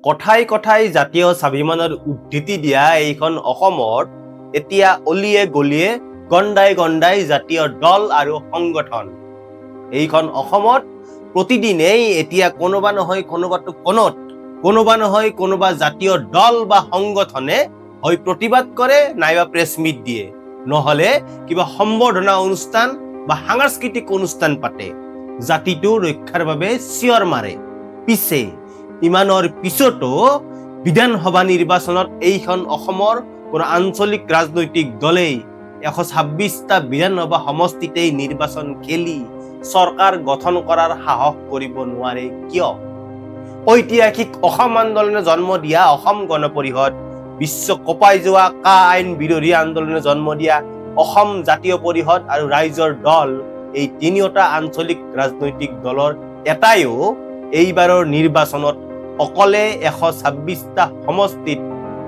কথাই কথাই জাতীয় স্বাভিমানৰ উদ্ধৃতি দিয়া এইখন অসমত এতিয়া অলিয়ে গলিয়ে, গণ্ডাই গণ্ডাই জাতীয় দল আৰু সংগঠন। এইখন অসমত প্ৰতিদিনেই এতিয়া কোনোবা নহয় কোনোবাটো কোণত কোনোবা নহয় কোনোবা জাতীয় দল বা সংগঠনে হয় প্ৰতিবাদ কৰে, নাইবা প্ৰেছ মিট দিয়ে, নহলে কিবা সম্বৰ্ধনা অনুষ্ঠান বা সাংস্কৃতিক অনুষ্ঠান পাতে, জাতিটো ৰক্ষাৰ বাবে চিঞৰ মাৰে। পিছে ইমানৰ পিছতো বিধানসভা নিৰ্বাচনত এইখন অসমৰ কোনো আঞ্চলিক ৰাজনৈতিক দলেই 126টা বিধানসভা সমষ্টিতেই নিৰ্বাচন খেলি চৰকাৰ গঠন কৰাৰ সাহস কৰিব নোৱাৰে কিয়? ঐতিহাসিক অসম আন্দোলনে জন্ম দিয়া অসম গণ পৰিষদ, বিশ্ব কঁপাই যোৱা কা আইন বিৰোধী আন্দোলনে জন্ম দিয়া অসম জাতীয় পৰিষদ আৰু ৰাইজৰ দল, এই তিনিওটা আঞ্চলিক ৰাজনৈতিক দলৰ এটাইও এইবাৰৰ নিৰ্বাচনত অকলে 126টা সমষ্টিত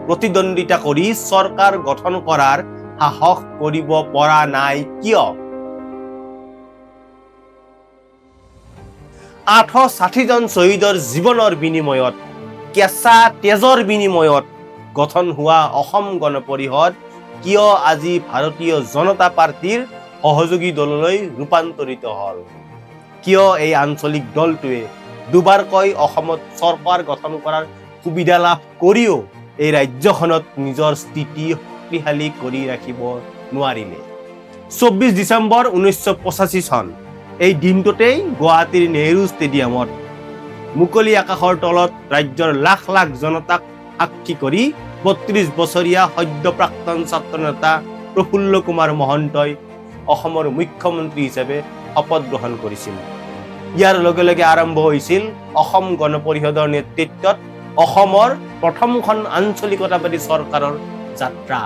প্ৰতিদ্বন্দ্বিতা কৰি চৰকাৰ গঠন কৰাৰ সাহস কৰিব পৰা নাই কিয়? 860জন শ্বহীদৰ জীৱনৰ বিনিময়ত, কেঁচা তেজৰ বিনিময়ত গঠন হোৱা অসম গণ পৰিষদ কিয় আজি ভাৰতীয় জনতা পাৰ্টীৰ সহযোগী দললৈ ৰূপান্তৰিত হ'ল? কিয় এই আঞ্চলিক দলটোৱে দুবাৰকৈ অসমত চৰকাৰ গঠন কৰাৰ সুবিধা লাভ কৰিও এই ৰাজ্যখনত নিজৰ স্থিতি শক্তিশালী কৰি ৰাখিব নোৱাৰিলে? 24 ডিচেম্বৰ 1985 চন, এই দিনটোতেই গুৱাহাটীৰ নেহৰু ষ্টেডিয়ামত মুকলি আকাশৰ তলত ৰাজ্যৰ লাখ লাখ জনতাক সাক্ষী কৰি 32 বছৰীয়া সদ্য প্ৰাক্তন ছাত্ৰ নেতা প্ৰফুল্ল কুমাৰ মহন্তই অসমৰ মুখ্যমন্ত্ৰী হিচাপে শপত গ্ৰহণ কৰিছিল। ইয়াৰ লগে লগে আৰম্ভ হৈছিল অসম গণ পৰিষদৰ নেতৃত্বত অসমৰ প্ৰথমখন আঞ্চলিকতাবাদী চৰকাৰৰ যাত্ৰা।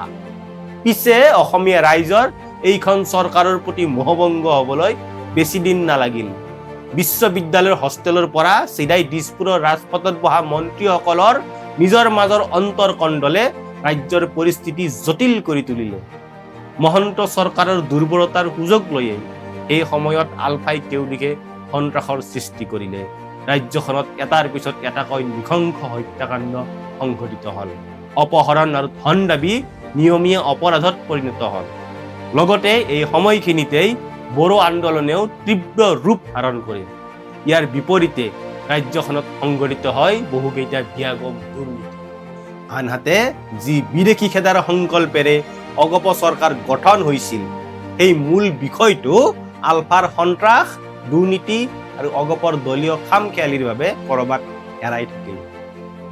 পিছে অসমীয়া ৰাইজৰ এইখন চৰকাৰৰ প্ৰতি মোহভংগ হ'বলৈ বেছি দিন নালাগিল। বিশ্ববিদ্যালয়ৰ হোষ্টেলৰ পৰা চিধাই দিছপুৰৰ ৰাজপথত বহা মন্ত্ৰীসকলৰ নিজৰ মাজৰ অন্তৰ্কন্দলে ৰাজ্যৰ পৰিস্থিতি জটিল কৰি তুলিলে। মহন্ত চৰকাৰৰ দুৰ্বলতাৰ সুযোগ লৈয়ে সেই সময়ত আলফাই কেউদিশে সন্ত্ৰাসৰ সৃষ্টি কৰিলে। ৰাজ্যখনত এটাৰ পিছত এটাকৈ নৃশংস হত্যাকাণ্ড সংঘটিত হ'ল। অপহৰণ আৰু ধন দাবী নিয়মীয়া অপৰাধত পৰিণত হ'ল। লগতে এই সময়খিনিতেই বড়ো আন্দোলনেও তীব্ৰ ৰূপ ধাৰণ কৰিল। ইয়াৰ বিপৰীতে ৰাজ্যখনত সংঘটিত হয় বহুকেইটা বিয়াগোম দুৰ্নীতি। আনহাতে যি বিদেশী খেদাৰ সংকল্পেৰে অগপ চৰকাৰ গঠন হৈছিল, সেই মূল বিষয়টো আলফাৰ সন্ত্ৰাস, দুৰ্নীতি আৰু অগপৰ দলীয় খামখেয়ালিৰ বাবে কৰবাত হেৰাই থাকিল।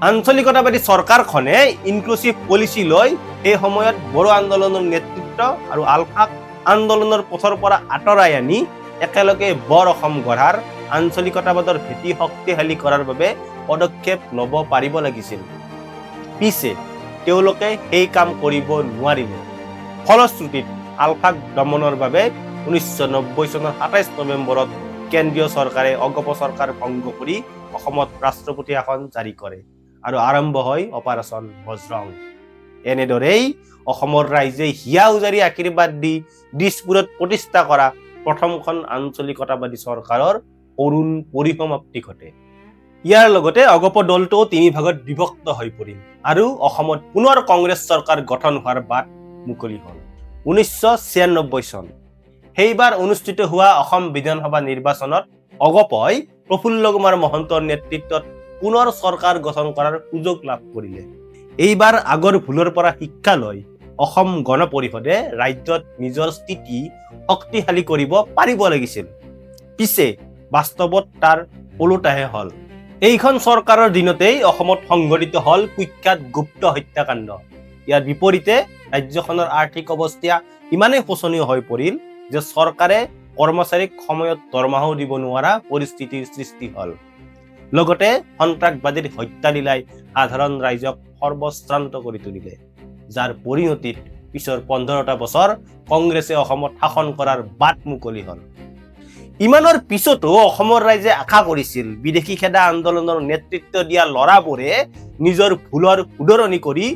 আঞ্চলিকতাবাদী চৰকাৰখনে ইনক্লুচিভ পলিচি লৈ সেই সময়ত বড়ো আন্দোলনৰ নেতৃত্ব আৰু আলফাক আন্দোলনৰ পথৰ পৰা আঁতৰাই আনি একেলগে বৰ অসম গঢ়াৰ আঞ্চলিকতাবাদৰ ভেটি শক্তিশালী কৰাৰ বাবে পদক্ষেপ ল'ব পাৰিব লাগিছিল। পিছে তেওঁলোকে সেই কাম কৰিব নোৱাৰিলে। ফলশ্ৰুতিত আলফাক দমনৰ বাবে 1990 চনৰ 27 নৱেম্বৰত কেন্দ্ৰীয় চৰকাৰে অগপ চৰকাৰ ভংগ কৰি অসমত ৰাষ্ট্ৰপতি শাসন জাৰি কৰে আৰু আৰম্ভ হয় অপাৰেচন বজৰং। এনেদৰেই অসমৰ ৰাইজে হিয়া উজাৰি আশীৰ্বাদ দি দিছপুৰত প্ৰতিষ্ঠা কৰা প্ৰথমখন আঞ্চলিকতাবাদী চৰকাৰৰ কৰুণ পৰিসমাপ্তি ঘটে। ইয়াৰ লগতে অগপ দলটোও তিনি ভাগত বিভক্ত হৈ পৰিল আৰু অসমত পুনৰ কংগ্ৰেছ চৰকাৰ গঠন হোৱাৰ বাট মুকলি হ'ল। 1996 চন, সেইবাৰ অনুষ্ঠিত হোৱা অসম বিধানসভা নিৰ্বাচনত অগপই প্ৰফুল্ল কুমাৰ মহন্তৰ নেতৃত্বত পুনৰ চৰকাৰ গঠন কৰাৰ সুযোগ লাভ কৰিলে। এইবাৰ আগৰ ভুলৰ পৰা শিক্ষা লৈ অসম গণ পৰিষদে ৰাজ্যত নিজৰ স্থিতি শক্তিশালী কৰিব পাৰিব লাগিছিল। পিছে বাস্তৱত তাৰ ওলোটাহে হ'ল। এইখন চৰকাৰৰ দিনতেই অসমত সংঘটিত হ'ল কুখ্যাত গুপ্ত হত্যাকাণ্ড। ইয়াৰ বিপৰীতে ৰাজ্যখনৰ আৰ্থিক অৱস্থা ইমানেই শোচনীয় হৈ পৰিল যে চৰকাৰে কৰ্মচাৰীক সময়ত দৰমহাও দিব নোৱাৰা পৰিস্থিতিৰ সৃষ্টি হ'ল। লগতে সন্ত্ৰাসবাদীৰ হত্যালীলাই সাধাৰণ ৰাইজক সৰ্বশ্ৰান্ত কৰি তুলিলে, যাৰ পৰিণতিত পিছৰ 15টা বছৰ কংগ্ৰেছে অসমত শাসন কৰাৰ বাট মুকলি হ'ল। ইমানৰ পিছতো অসমৰ ৰাইজে আশা কৰিছিল বিদেশী খেদা আন্দোলনৰ নেতৃত্ব দিয়া ল'ৰাবোৰে নিজৰ ভুলৰ শুধৰণি কৰি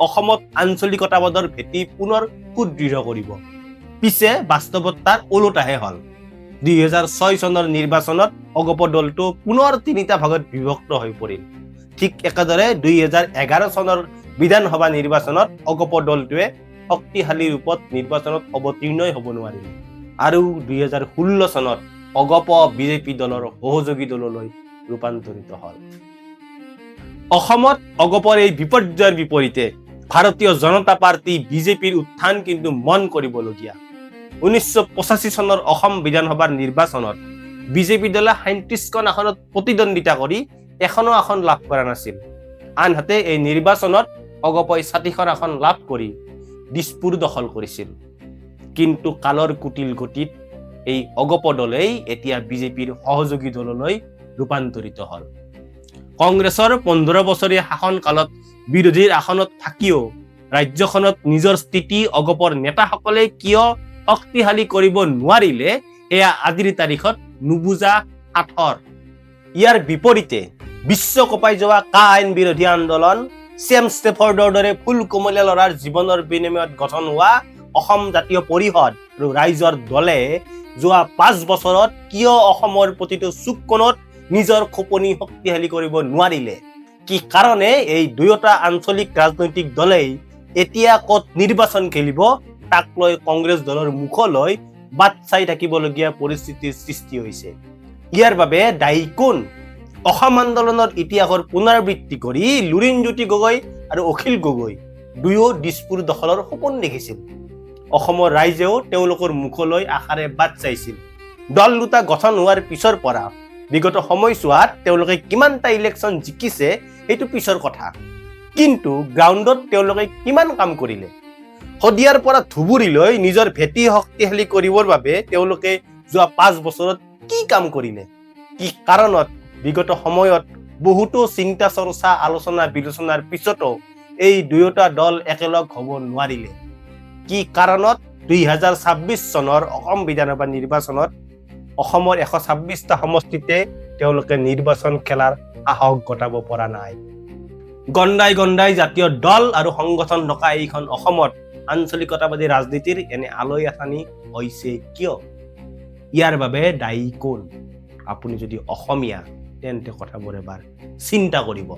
অসমত আঞ্চলিকতাবাদৰ ভেটি পুনৰ সুদৃঢ় কৰিব। পিছে বাস্তৱত তাৰ ওলোটাহে হ'ল। 2006 চনৰ নিৰ্বাচনত অগপ দলটো পুনৰ তিনিটা ভাগত বিভক্ত হৈ পৰিল। ঠিক একেদৰে 2011 চনৰ বিধানসভা নিৰ্বাচনত অগপ দলটোৱে শক্তিশালী ৰূপত নিৰ্বাচনত অৱতীৰ্ণই হ'ব নোৱাৰিলে আৰু 2016 চনত অগপ বিজেপি দলৰ সহযোগী দললৈ ৰূপান্তৰিত হ'ল। অসমত অগপৰ এই বিপৰ্যয়ৰ বিপৰীতে ভাৰতীয় জনতা পাৰ্টী, বিজেপিৰ উত্থান কিন্তু মন কৰিবলগীয়া। 1985 চনৰ অসম বিধানসভাৰ নিৰ্বাচনত বিজেপি দলে 37খন আসনত প্ৰতিদ্বন্দ্বিতা কৰি এখনো আসন লাভ কৰা নাছিল। আনহাতে এই নিৰ্বাচনত অগপই 60খন আসন লাভ কৰি দিছপুৰ দখল কৰিছিল। কিন্তু কালৰ কুটিল গতিত এই অগপ দলেই এতিয়া বিজেপিৰ সহযোগী দললৈ ৰূপান্তৰিত হ'ল। কংগ্ৰেছৰ 15 বছৰীয়া শাসনকালত বিৰোধীৰ আসনত থাকিও ৰাজ্যখনত নিজৰ স্থিতি অগপৰ নেতাসকলে কিয় শক্তিশালী কৰিব নোৱাৰিলে, সেয়া আজিৰ তাৰিখত নুবুজা সাঁথৰ। ইয়াৰ বিপৰীতে বিশ্ব কঁপাই যোৱা কা আইন বিৰোধী আন্দোলন, চেম ষ্টেফৰ্ডৰ দৰে ফুল কোমলীয়া ল'ৰাৰ জীৱনৰ বিনিময়ত গঠন হোৱা অসম জাতীয় পৰিষদ আৰু ৰাইজৰ দলে যোৱা 5 বছৰত কিয় অসমৰ প্ৰতিটো চুক কোণত নিজৰ খোপনি শক্তিশালী কৰিব নোৱাৰিলে? কি কাৰণে এই দুয়োটা আঞ্চলিক ৰাজনৈতিক দলেই এতিয়া ক'ত নিৰ্বাচন খেলিব তাক লৈ কংগ্ৰেছ দলৰ মুখলৈ বাট চাই থাকিবলগীয়া পৰিস্থিতিৰ সৃষ্টি হৈছে? ইয়াৰ বাবে দায়ী কোন? অসম আন্দোলনৰ ইতিহাসৰ পুনৰাবৃত্তি কৰি লুৰিণজ্যোতি গগৈ আৰু অখিল গগৈ দুয়ো দিছপুৰ দখলৰ সপোন দেখিছিল। অসমৰ ৰাইজেও তেওঁলোকৰ মুখলৈ আশাৰে বাট চাইছিল। দল দুটা গঠন হোৱাৰ পিছৰ পৰা বিগত সময়ছোৱাত তেওঁলোকে কিমানটা ইলেকশ্যন জিকিছে সেইটো পিছৰ কথা, কিন্তু গ্ৰাউণ্ডত তেওঁলোকে কিমান কাম কৰিলে? শদিয়াৰ পৰা ধুবুৰীলৈ নিজৰ ভেটি শক্তিশালী কৰিবৰ বাবে তেওঁলোকে যোৱা 5 বছৰত কি কাম কৰিলে? কি কাৰণত বিগত সময়ত বহুতো চিন্তা চৰ্চা, আলোচনা বিলোচনাৰ পিছতো এই দুয়োটা দল একেলগ হ'ব নোৱাৰিলে? কি কাৰণত 2026 চনৰ অসম বিধানসভা নিৰ্বাচনত অসমৰ 126টা সমষ্টিতে তেওঁলোকে নিৰ্বাচন খেলাৰ সাহস গোটাব পৰা নাই? গণ্ডাই গণ্ডাই জাতীয় দল আৰু সংগঠন থকা এইখন অসমত আঞ্চলিকতাবাদী ৰাজনীতিৰ এনে আলৈ আথানি হৈছে কিয়? ইয়াৰ বাবে দায়ী কোন? আপুনি যদি অসমীয়া, তেন্তে কথাবোৰ এবাৰ চিন্তা কৰিব।